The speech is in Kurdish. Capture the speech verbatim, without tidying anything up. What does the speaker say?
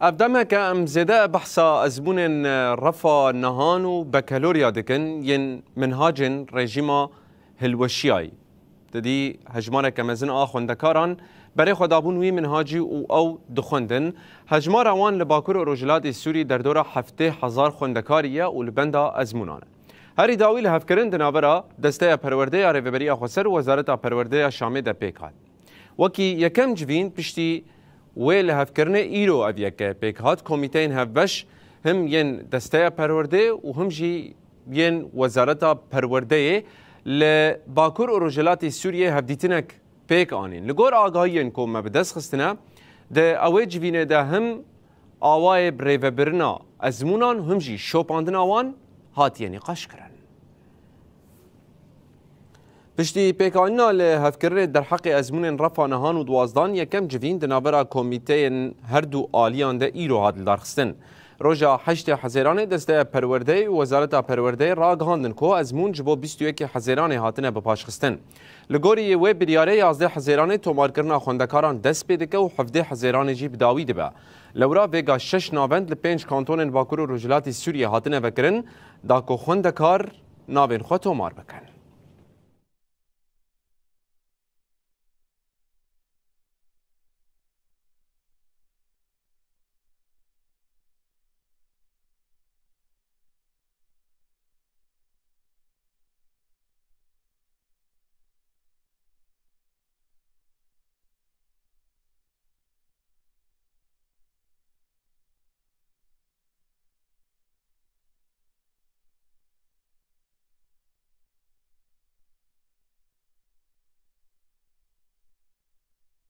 Ev demeke em zêde behsa ezmûnên Refa Nihan û Bekelorya dikin yên minhacên rejîma hilweşiyayî. Didî hejmareke mezin a xwendekaran berê xwe dabûn wî minhacî û ew dixwendin. Hejmara wan li Bakur û Rojhilatê Sûrî derdora heftê hezar xwendekarî ye û li benda ezmûnan e. Herî dawî lihevkirin di navbera Desteya Perwerdê ya Rêveberiya Xweser û Wezareta Perwerdê ya Şamê de pêk hat. Wekî yekem civîn piştî wê lihevkirinê îro ev yeke pêk hat. Komîteyên hevbeş him yên Desteya Perwerdê û him jî yên Wezareta Perwerdeyê li Bakur û Rojhilatê Sûriyê hevdîtinek pêk anîn. Li gor agahiyên ku me bi dest xistine, di ewê civînê de him awayê birêvebirina ezmûnan, him jî şopandina wan hatiye nîqaşkirin. Piştî pêkanîna li hevkirinê derheqê ezmûnên Refa Nihan û Duwazdan, yekem civîn di navbera komîteyên her du aliyan de îro hat lidarxistin. Roja heştê Hezêranê Desteya Perwerdeyê û Wezareta Perwerdeyê ragihandin ku ezmûn ji bo bîst û yekê Hezêranê hatine bipaşxistin. Li gorî wê biryarê yazdeh Hezêranê tomarkirina xwendekaran dest pê dike û hevdeh Hezêranê jî bi dawî dibe. Lewra vêga şeş navend li pênc kantonên Bakur û Rojhilatê Sûriyê hatine vekirin, da ku xwendekar navên xwe tomar bikin.